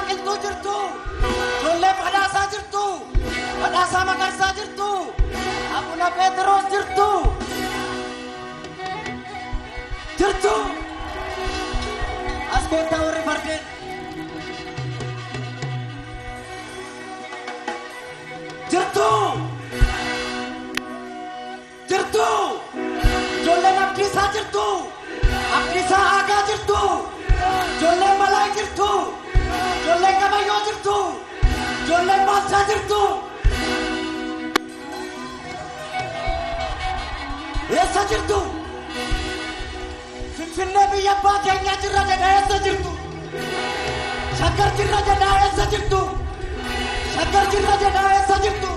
Qilxuu jirtu? Ijoollee Badhaasaa jirtu? Badhaasaa Magarsaa jirtu? Abuna Pheexiroos jirtu? Jirtu? As koottaa warri fardeen. Jirtu? Jirtu? Ijoolleen Abdiisaa jirtu? Abdiisaa Aagaa jirtu? Ijoolleen Balaa jirtu? Ijoolleen Gabayyoo jirtu? Ijoolleen Baalchaa jirtu? Eessa jirtu? Finfinnee biyya abbaa keenyaa jirra jedha, eessa jirtu? Shaggar jirra jedha, eessa jirtu? Shaggar jirra jedha, eessa jirtu?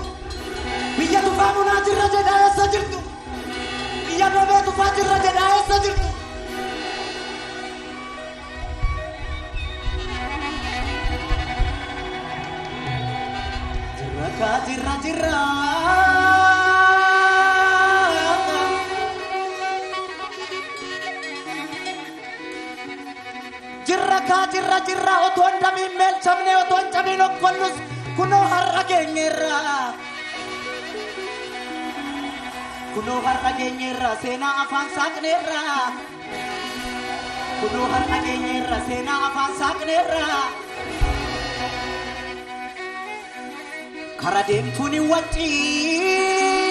Biyya Tufaa Munaa jirra jedha, eessa jirtu? Biyya Dobee Tufaa jirra jedha, eessa jirtu? Jirra kaa, jirra, jirra. Jirra kaa, jirra, jirra. Otoo hin damiin meelchamne, otoo hin cabiin okkollus, kunoo har'a geenyeerra. Kunoo har'a geenyeerra, seenaa afaan saaqneerra. Kunoo har'a geenyeerra, seenaa afaan saaqneerra. Kara deemtuun hin waccii.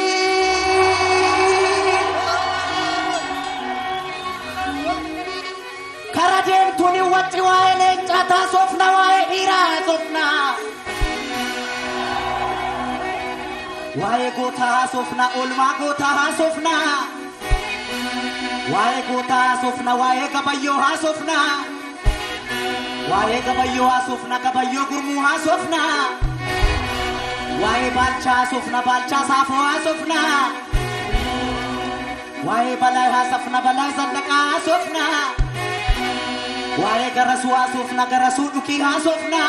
Kara deemtuun hin wacci, waa'ee leencaa taasofna, waa'ee dhiiraa haasofna. Waa'ee gootaa haasofna, oolmaa gootaa haasofna. Waa'ee gootaa haasofna, waa'ee Gabayyoo haasofna. Waa'ee Gabayyoo haasofna, Gabayyoo Gurmuu haasofna. Waa'ee Baalchaa haasofna, Baalchaa Saafoo haasofna. Waa'ee Balaa haasofna, Balaa Zallaqaa haasofna. Waa'ee Garasuu haasofna, Garasuu Dhukii haasofna.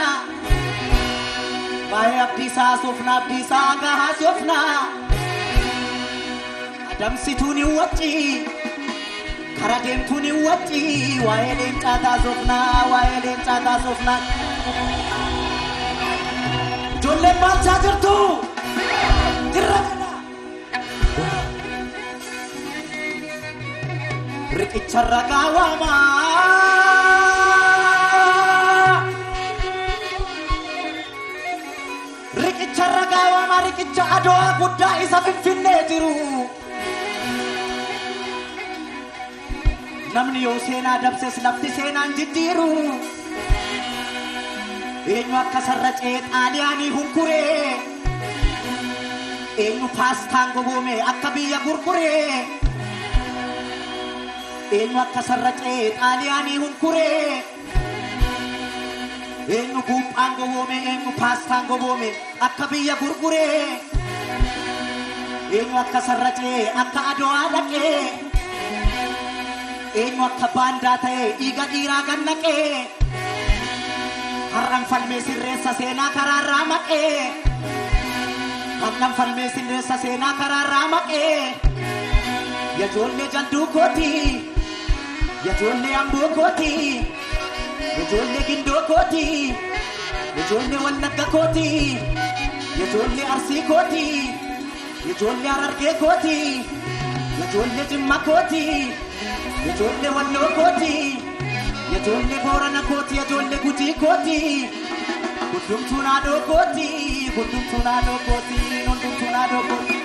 Waa'ee Abdiisaa haasofna, Abdiisaa Aagaa haasofna. Adamsituun hin wacci. Kara deemtuun hin wacci. Waa'ee leencaa taasofna, waa'ee leencaa taasofna. Ijoolleen Baalchaa jirtu? Jirra jedha. Riqicha ragaa waamaa. Riqicha ragaa waamaa, riqicha Adowaa guddaa isa Finfinnee jiru. Namni yoo seenaa dabses lafti seenaan jijjiiru. Eenyu akka sarracee Xaaliyaanii hunkuree? Eenyu paastaan gogoome akka biyya gurguree? Eenyu akka sarracee Xaaliyaanii hunkuree? Eenyu buuphaan gogoome, eenyu paastaan gogoome akka biyya gurguree? Eenyu akka sarracee akka Adowaa dhaqee? Eenyu akka baandaa ta'e dhiiga dhiiraa gannaqee? Har'an falmee sirreessa seenaa karaarraa maqee. Har'an falmee sirreessa seenaa karaarraa maqee. Yajoollee Jalduu kooti. Yajoollee Amboo kooti. Yajoollee Gindoo kooti. Yajoollee Wallagga kooti. Yajoollee Arsii kooti. Yajoollee Harargee kooti. Yajoollee Jimma kooti. Yajoollee Walloo kooti. Yajoollee Boorana kooti. Yajoollee Gujii kooti. Hundumtuu naadoo kooti. Hundumtuu naadoo kooti. Hundumtuu naadoo kooti.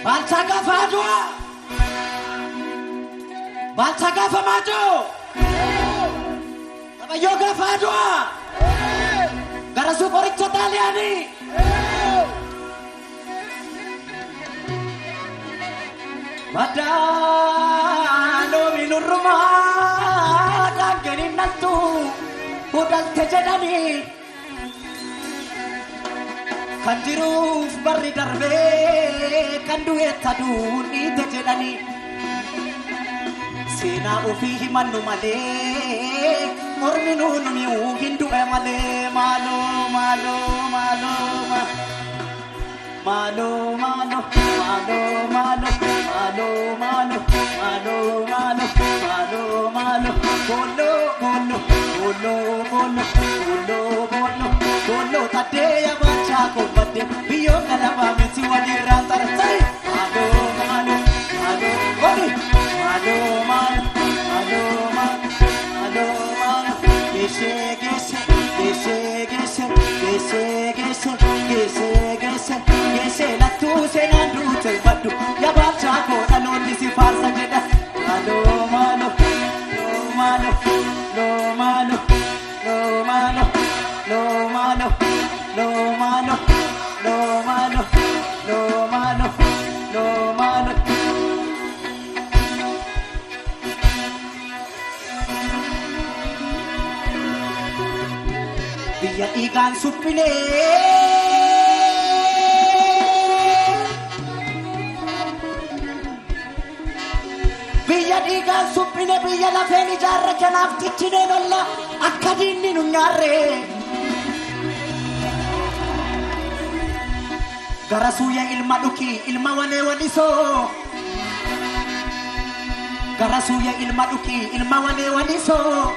Baalchaa gaafa Adwaa. Baalchaa gaafa Maajoo. Gabayyoo gaafa Adwaa. Garasuu qoricha Xaaliyaanii. Maddaa loomi nurrumaa daangeen hin dhaltu hudhalte jedhanii. Kan jiruuf barri darbee kan du'e taduun dhiite jedhanii. Seenaa ofii himannu malee ormi nuun mi'uu hin du'e malee. Maaloo, maaloo, maaloo, maaloo, maaloo, maaloo, maaloo, maaloo, maaloo, maaloo, maaloo, maaloo, maaloo, kooloo, kooloo. Booloo booloo booloo booloo booloo taddee yaabachaa kobbadde biyyoon galamaa miti walirraan xarxari. Maaloo maaloo maaloo oli maaloo maaloo maaloo maaloo maaloo geeshee geeshee geeshee geeshee geeshee geeshee geeshee geeshee geeshee lattuu seenaan duute baddu yaabachaa koo dhaloonni si faarsa jedha. Maaloo maaloo maaloo maaloo maaloo maaloo maaloo maaloo maaloo maaloo maaloo maaloo. Biyya dhiigaan suphinee. Biyya dhiigaan suphine biyya lafeen ijaarre kanaaf ciccineen olla akka diinni nu nyaarre. Gara suuya ilma dhukii ilma walee walisoo. Gara suuya ilma dhukii ilma walee walisoo.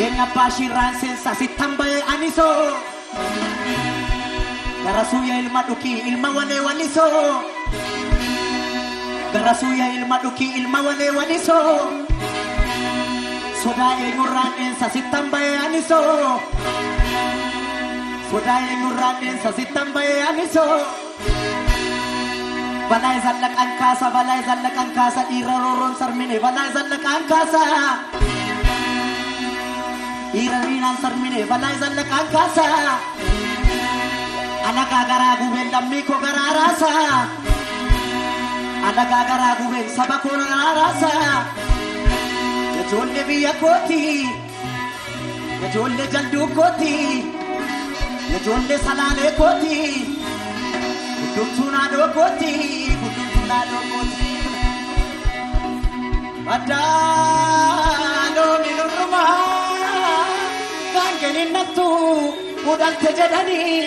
Eenyu abbaa shirraan seensa sittan bahee anisoo. Gara suuya ilma dhukii ilma walee walisoo. Gara suuya ilma dhukii ilma walee walisoo. Sodaa eenyurraan dheensa sittan bahee anisoo. Sodaa eenyurraan dheensa sittan bahee anisoo. Balaa isaan laqan kaasa balaa isaan laqan kaasa dhiira roorroon sarmine balaa isaan laqan kaasa. Dhiira riinaan sarmine balaa isaan laqan kaasa. Alagaa garaa gubeen lammii koo garaa raasa. Alagaa garaa gubeen saba koo garaa raasa. Ijoollee biyya kooti. Ijoollee jalduu kooti. Ijoollee salaalee kooti. Hundumtuu naadoo kooti. Hundumtuu naadoo kooti. Maddaaloon nurrumaa gaangeen hin nattu udhalte jedhanii.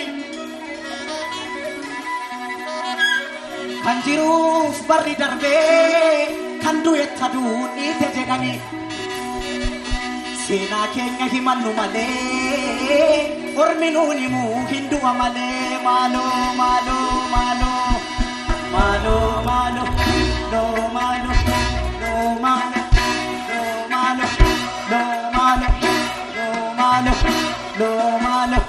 Kan jiruuf barri darbee kan du'e taduu dhiite jedhanii. Seenaa keenya himannu malee ormi nuun himuu hin du'a malee maaloo maaloo maaloo maaloo maaloo loo maaloo loo maaloo loo maaloo loo maaloo loo maaloo loo maaloo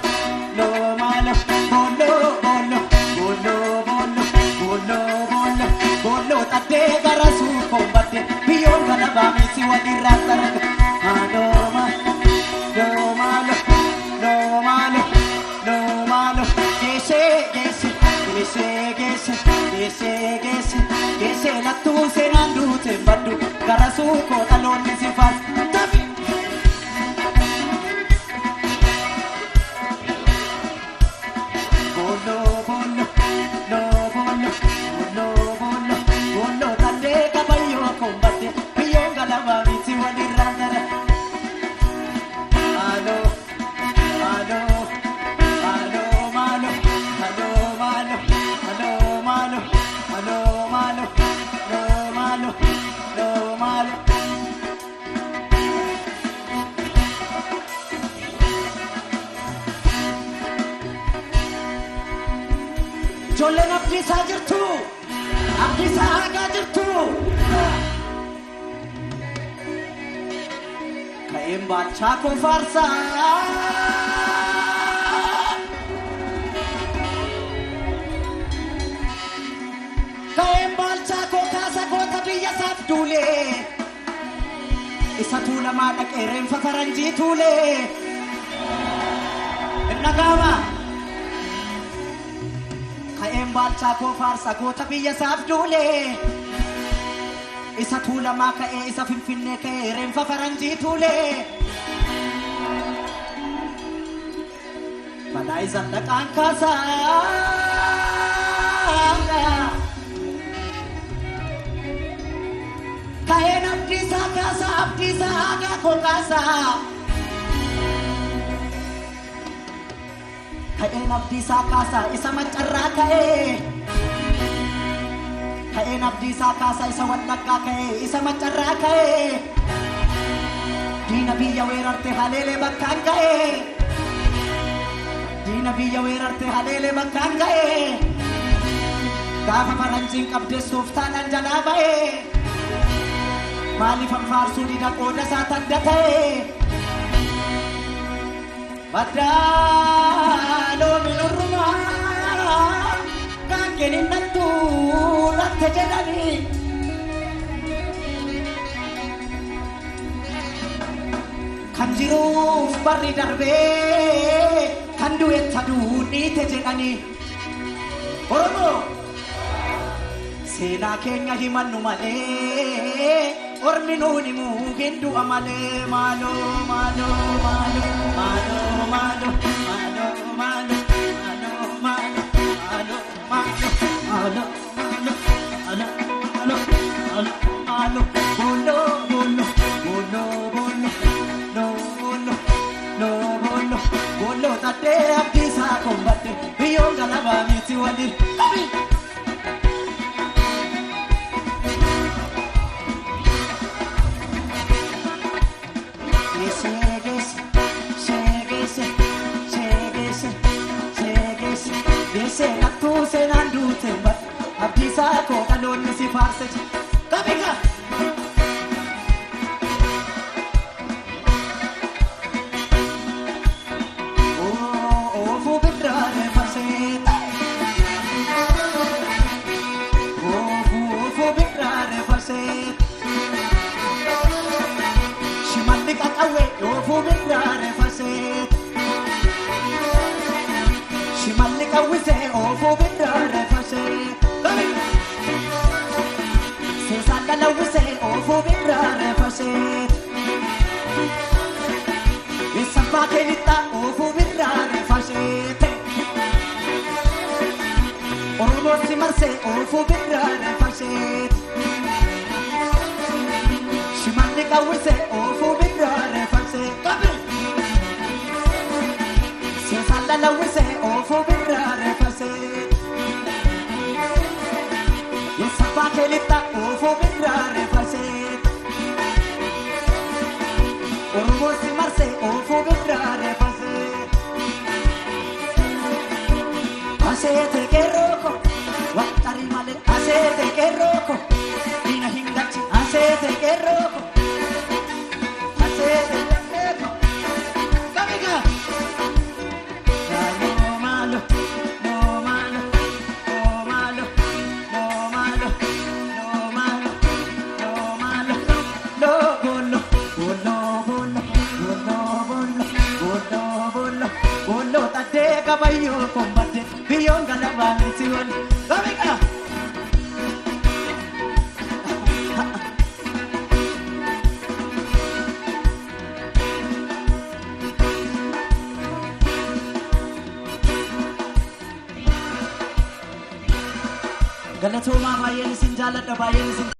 loo maaloo booloo booloo booloo booloo booloo booloo booloo taddee gara suukoon badde biyyoon galabaa miti walirraa sarara. Maaloo maaloo maaloo loo maaloo loo maaloo geeshee geeshee geeshee geeshee geeshee geeshee geeshee lattuu seenaan duute baddu gara suukoo dhaloonni si faas. Tafi! Booloo booloo loo booloo booloo booloo booloo taddee kabayyoo kombadde biyyoon galabaa miti walirraa dara. Maaloo maaloo maaloo maaloo maaloo maaloo maaloo maaloo maaloo maaloo loo maaloo loo maaloo. Ijoolleen abdiisaa jirtu. Abdiisaa argaa jirtu. Ka'een baachaa koo faarsaa. Ka'een baalchaa koo kaasa goota biyya isaaf duulee. Isa tuulamaa dhaqee reenfa faranjii tuulee. Hin dhaga'amaa? Ka'een baalchaa koo faarsa goota biyya isaaf duulee. Isa tuulamaa ka'ee isa finfinnee ka'ee reenfa faranjii tuulee. Balaa isaan dhaqaan kaasaa. Ka'een abdiisaa kaasaa abdiisaa aagaa koo kaasaa. Ka'een abdiisaa kaasaa isa maccarraa ka'ee. Ka'een abdiisaa kaasaa isa wallaggaa ka'ee isa maccarraa ka'ee. Diina biyya weerarte haleelee bakkaan ga'ee. Diina biyya weerarte haleelee bakkaan ga'ee. Gaafa faranjiin qabdeessuuf taanaan jalaa ba'ee. Maaliif anfaarsuu dida qooda isaa tadda ta'ee. Baddaa loomi nurrumaa gaangeen hin nattuu latte jedhanii. Kan jiruuf barri darbee kan du'e taduu dhiite jedhanii. Oromoo seenaa keenya himannu malee ormi nuun himuu hin du'a malee maaloo maaloo maaloo maaloo maaloo maaloo maaloo maaloo maaloo maaloo maaloo maaloo maaloo maaloo maaloo booloo booloo booloo booloo booloo booloo booloo taddee abdiisaa kombadde biyyoon galabaa miti waliin. Seenaan duute abdiisaa koo dhaloonni si faarse qabiga. Oofuu birraaree farseeta. Oofuu birraaree farseeta. Shimalli qaqawwee oofuu birraaree farseeta. Shimalli qawwisee oofuu birraaree farseeta. Seesaan lalawwisee oofuu birraaree farseeta. Eessabbaa keelixaa oofuu birraaree farseete. Oromoo si marsee oofuu birraaree farseete. Shimalli qawwisee oofuu birraaree farseeta. Seesaan lalawwisee oofuu birraaree farseete. Eessabbaa keelixaa oofuu birraaree farseete. Oromoo si marsee oofuu birraaree farseete. Aseete qeerroo waxxarii malee aseete qeerroo diina hin galchi aseete qeerroo aseete qeerroo qabiga. No malo, no malo, no malo, no malo, no malo, no malo, no bolo, bolo, bolo, bolo, bolo, bolo, bolo, bolo, taddee kabayyoo kombadde biyyoon galabaa miti wal qabiga. Galatoomaa baay'een isin jaalladha baay'een isin.